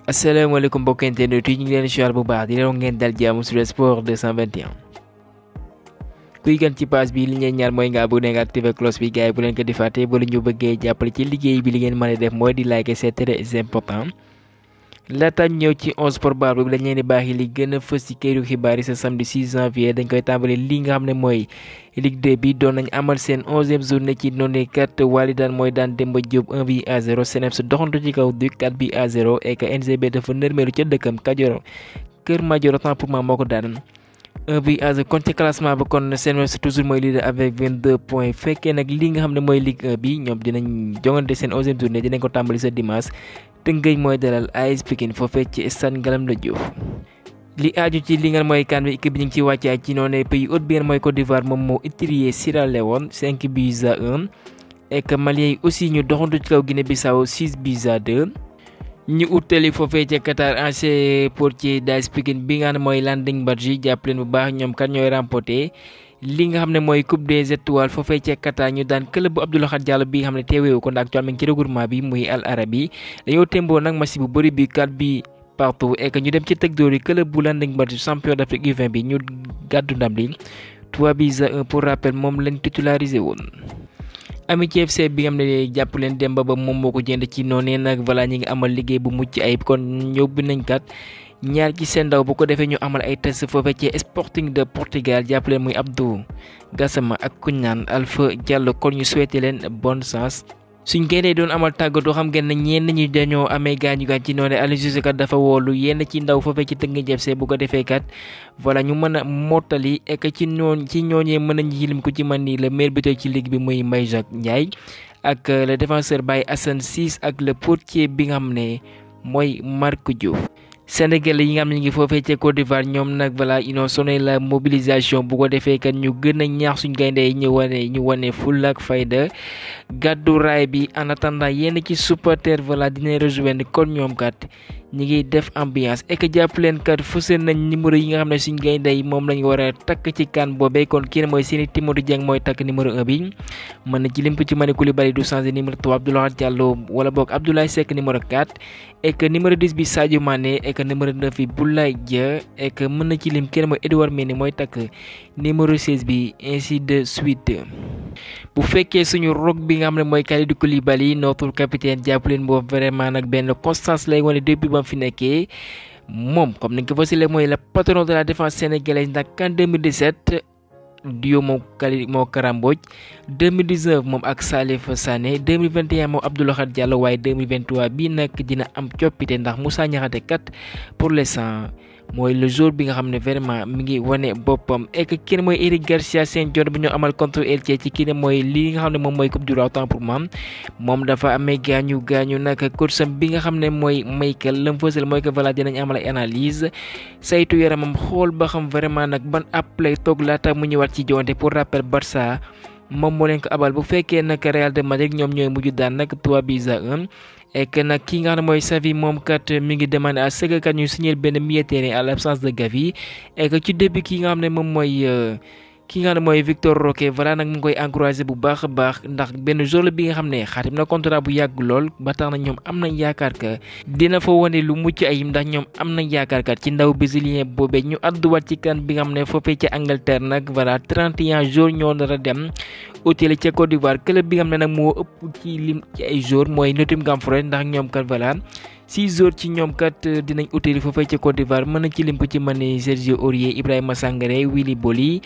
asalaamaaleykum mbokki internet yi ñu ngi leen di siyaar bu baax di leen ngeen dal jàmm sur sport 221. kuy gan ci page bi li ngeen ñaar mooy nga abonné nga activé cloche bi gars yi bu leen ko di fàtte ba lu ñu bëggee jàppale ci liggéey bi li ngeen mën a def mooy di like, c'est très important. laata ñëw ci 11 probable bi dañ leen di baax li gën a fës ci këru xibaar yi sa samedi 6 janvier dañ koy tàmbali li nga xam ne mooy Ligue 2 bi doon nañ amal seen 11e journée ci noonu kat Walidane mooy daan Demba Diop 1-0 Seneps doxantu ci kaw Duc 4-0 et que NGB dafa nërmeelu ca dëkkam Kajoor Kër Madior autant pour moi moo ko daan 1-0 kon ci classement ba kon Seneps toujours mooy leader avec 22 points fekkee nag li nga xam ne mooy Ligue 1 bi ñoom dinañ jongante seen 11e journée dinañ ko tàmbali sa dimanche Tëngéej mooy dalal AS Pikine foofee ci stade Ngalandou Diouf li aaju ci li nga mooy kan bi équipe bi ñu ngi ci wàccaay ci noonu pays hôte bi mooy Côte d'Ivoire moom moo étrier Sierra Leone 5-1 et que Maliens yi aussi ñu doxantu ci kaw Guinée Bissau 6-2 ñu utali foofee ca Qatar ancien portier d'AS Pikine bi nga xam ne mooy Landing Badji jàpp leen bu baax ñoom kat ñooy remporté li nga xam ne mooy Coupe des Étoiles foofee ca Qatar ñu daan club bu Abdou Lahad Diallo bi nga xam ne teeweewu ko ndax actuellement ci regroupement bi muy Al Arabi dañoo témboo nag match bu bëri bi 4 bi partout et que ñu dem ci tëg dóor yi club bu Landing Badji champion d'Afrique U20 bi ñu gàddu ndam li 3-1 pour rappel moom lañ titularisé woon. Amitié FC bi nga xam ne jàpp leen Demba Ba moom moo ko jënd ci noonu nag voilà ñi ngi amal liggéey bu mucc ayib kon ñóbbu nañ kat ñaar ci seen ndaw bu ko defee ñu amal ay test foofee ci Sporting de Portugal jàpp leen muy Abdou Gassama ak kuñ naan Alpha Diallo kon ñu souhaité leen bonne chance. suñ génnee doon amal tàggatoo xam ngeen ne ñenn ñi dañoo amee gaañu ci noonu Aliou Cissé kat dafa woolu yenn ci ndaw foofee ci Teungueth FC bu ko defee kat voilà ñu mën a mottali ek ci ñooñee mën nañu lim ko ci man ni le meilleur buteur ci ligue bi muy Mbaye Jacques Ndiaye ak le défenseur Baye Assane Ciss ak le portier bi nga xam ne mooy Marc Diouf. Sénégalais yi nga xam ne ñu ngi foofee ca Côte d'Ivoire ñoom nag voilà ils ont sonné la mobilisation bu ko defee kat ñu gën a ñaax suñ gaynde yi ñu wane fulla ak fayda gàddu raay bi en attendant yenn ci supporter voilà dina rejoindre kon ñoom kat ñi ngi def ambiance et que jàpp leen kat fësal nañ numéro yi nga xam ne suñ gaynde yi moom lañ war a takk ci kan boobee kon kii mooy Seny Timothée Dieng mooy takk numéro 1 bi mën na ci lim ko ci Mané Coulibaly du changer numéro 3 Abdou Lahad Diallo wala boog Abdoulaye Seck numéro 4 et que numéro 10 bi Sadio Mané et que numéro 9 bi Boulaye Dia et que mën na ci lim kenn mooy Edouard Mendy mooy takk numéro 16 bi ainsi de suite. bu fekkee suñu rock bi nga xam ne mooy Kalidou Koulibaly notre capitaine jàpp leen boobu vraiment nag benn constance lay wane depuis ba mu fi nekkee moom comme ni nga ko fasilee mooy le patron de la défense sénégalaise ndax en 2017 duo moom moo Karamboj 2019 moom ak Salif Sané 2021 moom Abdou Lahad Diallo waaye 2023 bii nag dina am coppite ndax Moussa Niakhaté kat pour l'instant mooy le jour bi nga xam ne vraiment mi ngi wane boppam et que kii mooy Eric Garcia Saint-John bi ñoo amal contre Elche ci kii mooy li nga xam ne moom mooy coupe du roi autant pour moi moom dafa amee gaañu nag coacham bi nga xam ne mooy Michael lam fësal mooy que voilà dinañ amal ay analyse saytu yaramam xool ba xam vraiment nag ban app lay toog laata mu ñëwaat ci joŋante pour rappel Barça moom moo leen ko abal bu fekkee nag Real de Madrid ñoom ñooy mujj daan nag 3-1 et que nag ki nga xam ne mooy Xavi moom kat mi ngi demandé à ce que kat ñu signer benn milieu de terrain à l'absence de Gavi et que ci début ki nga xam ne moom mooy Victor Roque voilà nag mu ngi koy encouragé bu baax a baax ndax benn joueur bi nga xam ne xaatim na contrat bu yàgg lool ba tax na ñoom am nañ yaakaar que dina fa wane lu mucc ayib ndax ñoom am nañ yaakaar kat ci ndaw brésilien boobee ñu àdduwaat ci kan bi nga xam ne foofee ca Angleterre nag voilà 31 jours ñoo nar a dem hôtel ca Côte d'Ivoire club bi nga xam ne nag moo ëpp ci lim ci ay jours mooy Nottingham Forest ndax ñoom kat voilà 6 jours ci ñoom kat dinañ utili foofee ca Côte d'Ivoire mën na ci lim ko ci mën ni Sergio Aurier Ibrahima Sangaré Willy Boli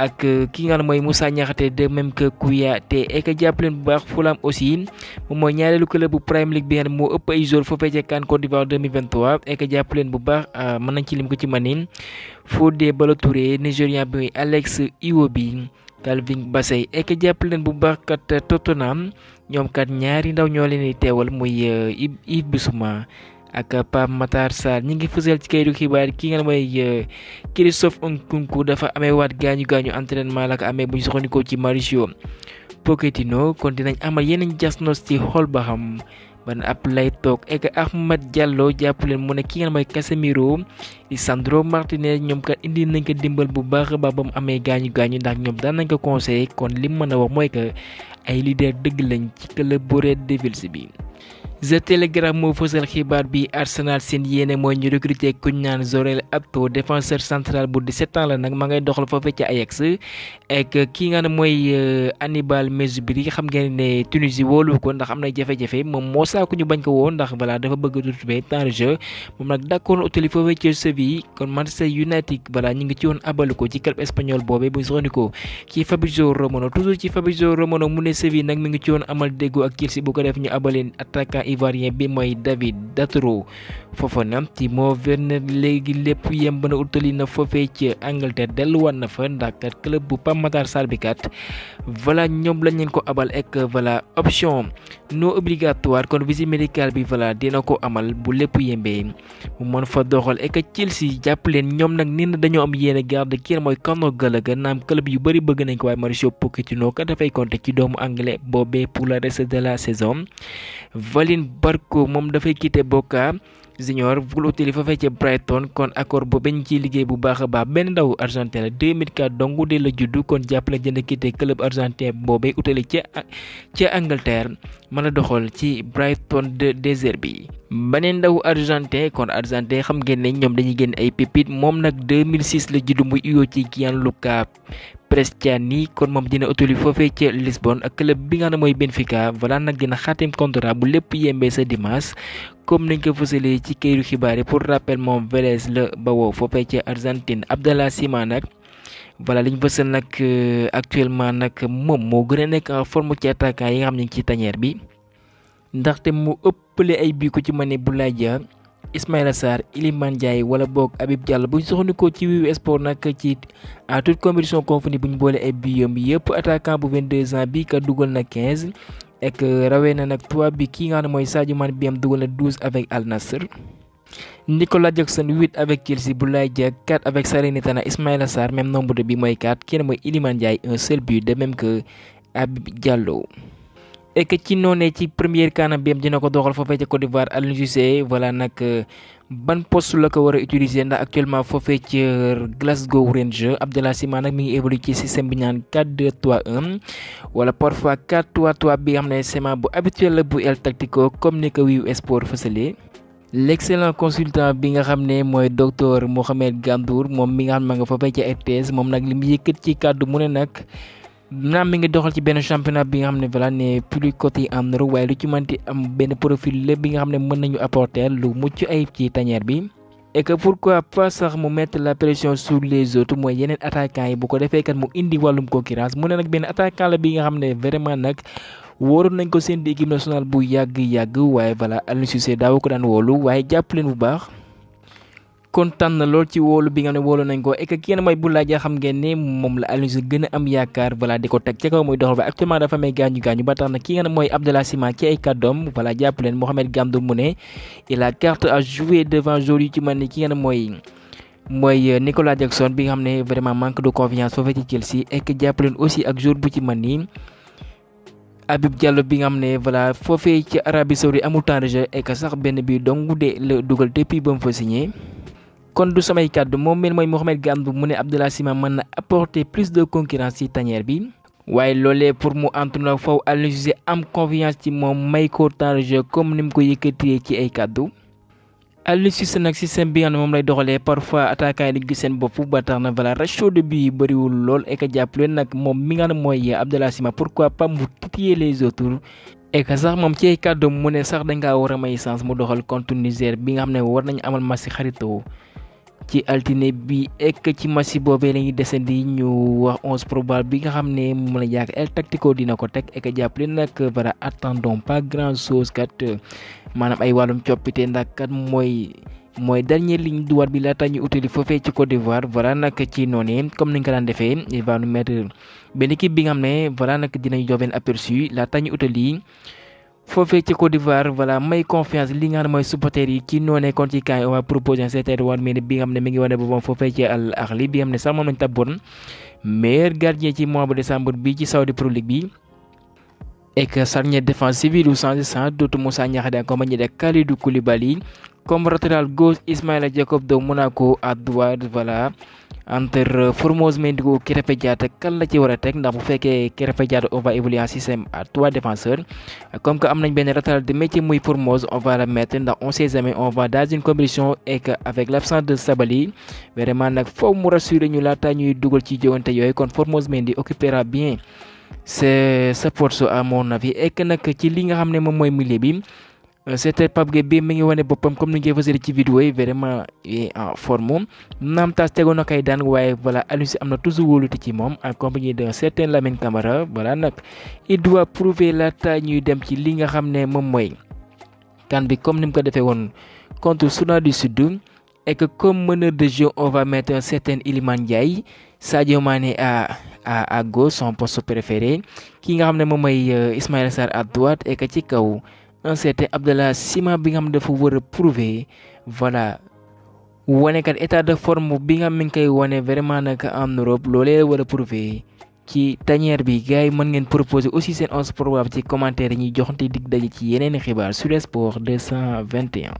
ak ki nga xam ne mooy Moussa Niakhaté de même que Kouyaté et que jàpp leen bu baax Fulham aussi moom mooy ñaareelu club bu Premier League bi nga xam ne moo ëpp ay jours foofee ca CAN Côte d'Ivoire 2023 et que jàpp leen bu baax mën nañ ci lim ko ci mën ni Fodé Ballo-Touré Nigérian bi Alex Iwobi Calvin Bassey et que jàpp leen bu baax kat Tottenham ñoom kat ñaari ndaw ñoo leen di teewal muy Yves Bissouma ak Pape Matar Sarr ñi ngi fësal ci kayitu xibaar ki nga mooy Christophe Nkunku dafa amee waat gaañu entraînement la ko amee bu ñu soxandikoo ci Mauricio Pochettino kon dinañ amal yeneen jasnos ci xool ba xam ban ab lay toog et que Ahmad Diallo jàpp leen mu ne ki nga mooy Casemiro Lisandro Martinez ñoom kat indi nañ ko dimbal bu baax a baax ba mu amee gaañu ndax ñoom daan nañ ko conseillé kon lim mën a wax mooy que ay leader dëgg lañ ci club bu Red Devils bi. The Telegraph moo fësal xibaar bi Arsenal seen yéene mooy ñu recruter kuñ naan Zorel Abto défenseur central bu 17 ans la nag ma ngay doxal foofee ca Ajax ak kii nga ne mooy Hannibal Mejbri xam ngeen ne Tunisie wóolu ko ndax am na jafe-jafe moom moo saako ñu bañ ko woon ndax voilà dafa bëgg a retrouver temps de jeu moom nag d'accord utali foofee ca Séville kon Manchester United voilà ñu ngi ci woon abalu ko ci club espagnol boobee bu ñu soxandikoo ci Fabrizio Romano toujours ci Fabrizio Romano mu ne Séville nag mi ngi ci woon amal déggoo ak Chelsea bu ko def ñu abaleen attaquant ivoirien bi mooy David Datro Fofana Timo Werner léegi lépp yemb na utali na foofee ci Angleterre delluwaat na fa ndax kat club bu Pape Matar Sarr bi kat voilà ñoom lañ leen ko abal ak voilà option non obligatoire kon visite médicale bi voilà dina ko amal bu lépp yembee mu mën fa doxal ak Chelsea jàpp leen ñoom nag nii na dañoo am yéene garde kii mooy Conor Gallagher naam club yu bëri bëgg nañ ko waaye Mauricio Pochettino kat dafay compter ci doomu anglais boobee pour le reste de la saison. Valin Barco moom dafay quitter Boca Juniors bugul utili foofee ca Brighton kon accord boobu ñu ciy liggéey bu baax a baax benn ndaw argentin la 2004 dong de la juddu kon jàppale jënd quitté club argentin boobee utali ca Angleterre mën a doxal ci Brighton de Désiré. beneen ndaw argentin kon argentin xam ngeen ne ñoom dañuy génn ay pépites moom nag 2006 la juddu muy uyoo ci Gianluca Bresciani kon moom dina utali foofee ca Lisbonne ak club bi nga xam ne mooy Benfica voilà nag dina xaatim contrat bu lépp yembee sa dimanche comme nañ ko fësalee ci këyitu xibaar yi pour rappel moom Vélez la bawoo foofee ca Argentine Abdallah Sima nag voilà li ñu fësal nag actuellement nag moom moo gën a nekk en forme ci attaquant yi nga xam ne ci tanière bi ndaxte mu ëppale ay bii ko ci mane Boulaye Dia Ismaïla Sarr Iliman Ndiaye wala boog Habib Diallo bu ñu soxandikoo ci Wiwi Sport nag ci à toute compétition confondue bu ñu boole ay biyam yëpp attaquant bu 22 ans bi ka dugal na 15 ak rawee na nag 3 bi kii nga xam ne mooy Sadio Mané bi am dugal na 12 avec Al Nassr. Nicolas Jackson 8 avec Chelsea Boulaye Dia 4 avec Salernitana Ismaïla Sarr même nombre de bi mooy 4 kenn mooy Iliman Ndiaye un seul but de même que Habib Diallo. et que ci noonee ci première kanam bi am dina ko doxal foofee ca Côte d'Ivoire Aliou Cissé voilà nag ban poste la ko war a utiliser ndax actuellement foofee ci Glasgow Rangers Abdallah Sima nag mi ngi évolué ci système bi ñaan 4-2-3-1 wala parfois 4-3-3 bi nga xam ne schéma bu habituel la bu El Tactico comme ni ko Wiwi Sport fësalee. l'excellent consultant bi nga xam ne mooy docteur Mohamed Gandour moom mi nga xam ne ma nga foofee ca RTS moom nag li mu yëkkat ci kàddu mu ne nag. naam mi ngi doxal ci benn championnat bi nga xam ne voilà ne plus côté en Europe waaye lu ci mënti am benn profil la bi nga xam ne mën nañu apporter lu mucc ayib ci tanière bi et que pourquoi pas sax mu mettre la pression sur les autres mooy yeneen attaquants yi bu ko defee kat mu indi wàllum concurrence mu ne nag benn attaquant la bi nga xam ne vraiment nag wóoroon nañ ko seen di équipe nationale bu yàgg waaye voilà Aliou Cissé daaw ko daan wóolu waaye jàpp leen bu baax. kontaan na lool ci wóolu bi nga xam ne wóolu nañ ko et que kenn mooy Boulaye Dia xam ngeen ne moom la Aliou Cissé gën a am yaakaar voilà di ko teg ca kaw muy doxal ba actuellement dafa may gaañu ba tax na ki nga xam ne mooy Abdallah Sima ci ay kàddoom voilà jàpp leen Mohamed Gandour mu ne il a carte à jouer devant joueurs yu ci mel ni ki nga xam ne mooy Nicolas Jackson bi nga xam ne vraiment manque de confiance foofee ci Chelsea et que jàpp leen aussi ak joueur bu ci mel ni Habib Diallo bi nga xam ne voilà foofee ci Arabie Saoudite amul temps de jeu et que sax benn bi dong de la dugal depuis ba mu fa signé. kon du samay kàddu moom mel mooy Mohamed Gandour mu ne Abdallah Sima mën na apporter plus de concurrence ci tanière bi waaye loolee pour mu entraîneur faw Aliou Cissé am confiance ci moom may ko temps de jeu comme ni mu ko yëkkatee ci ay kàddu Aliou Cissé nag système bi nga xam ne moom lay doxalee parfois attaquant yi di gis seen bopp ba tax na voilà ratio de but yi bëriwul lool et que jàpp leen nag moom mi nga xam ne mooy Abdallah Sima pourquoi pas mu titiller les autres et que sax moom ci ay kàddu mu ne sax dangaa war a may chance mu doxal contre Niger bi nga xam ne war nañu amal match xaritoo ci altine bi ek ci match boobee la ñuy desandi ñu wax 11 probable bi nga xam ne moom la yàgg El Tactico dina ko teg ek jàppale nag voilà attendons pas grand chose kat maanaam ay wàllum coppite ndax kat mooy dernière ligne droite bi laata ñu utali foofee ci Côte d'Ivoire voilà nag ci noonu comme ni ñu ko daan defee il va nous mettre benn équipe bi nga xam ne voilà nag dinañ jox benn aperçu laata ñu utali. foofee ci Côte d'Ivoire voilà may confiance li nga xam ne mooy supporters yi ci noonee kon ci kaay on va proposer un certain Edouard Mendy bi nga xam ne mi ngi wane boppam foofee ci Al Ahly bi nga xam ne sax moom lañ tabboon meilleur gardien ci mois de décembre bi ci Saudi Pro League bi et que charnière défensive du changé d'autres Moussa Niakhaté accompagné de Kalidou Koulibaly comme latéral gauche Ismaïla Jacob de Monaco à droite voilà entre Formose Mendy ou Krépin Diatta kan la ci war a teg ndax bu fekkee Krépin Diatta on va évoluer en système à 3 défenseurs comme que am nañ benn latéral de métier muy Formose on va le mettre ndax on sait jamais on va dans une compétition et que avec l'absence de Sabaly vraiment nag foofu mu rassurer ñu laata ñuy dugal ci joŋante yooyu kon Formose Mendy occupera bien ce poste à mon avis et que nag ci li nga xam ne moom mooy milieu bi c'était Pape Gueye bi mi ngi wane boppam comme ni ngeen fasee ci vidéo yi vraiment en forme naam taas tegoon na kay daan waaye voilà Aliou Cissé am na toujours wóolute ci moom en compagnie d'un certain Lamine Camara voilà nag il doit prouver laata ñuy dem ci li nga xam ne moom mooy kan bi comme ni mu ko defee woon contre Soudan du Sud et que comme meneur de jeu on va mettre un certain Iliman Ndiaye Sadio Mané à gauche son poste préféré ki nga xam ne moom mooy Ismaïla Sarr à droite et que ci kaw un certain Abdallah Sima bi nga xam ne dafa war a prouver voilà wane kat état de forme bi nga xam mi ngi koy wane vraiment nag en Europe loolee war a prouver ci tanière bi gars yi mën ngeen proposer aussi seen 11 probable ci commentaire yi ñuy joxante dig daje ci yeneen xibaar sur le sport 221.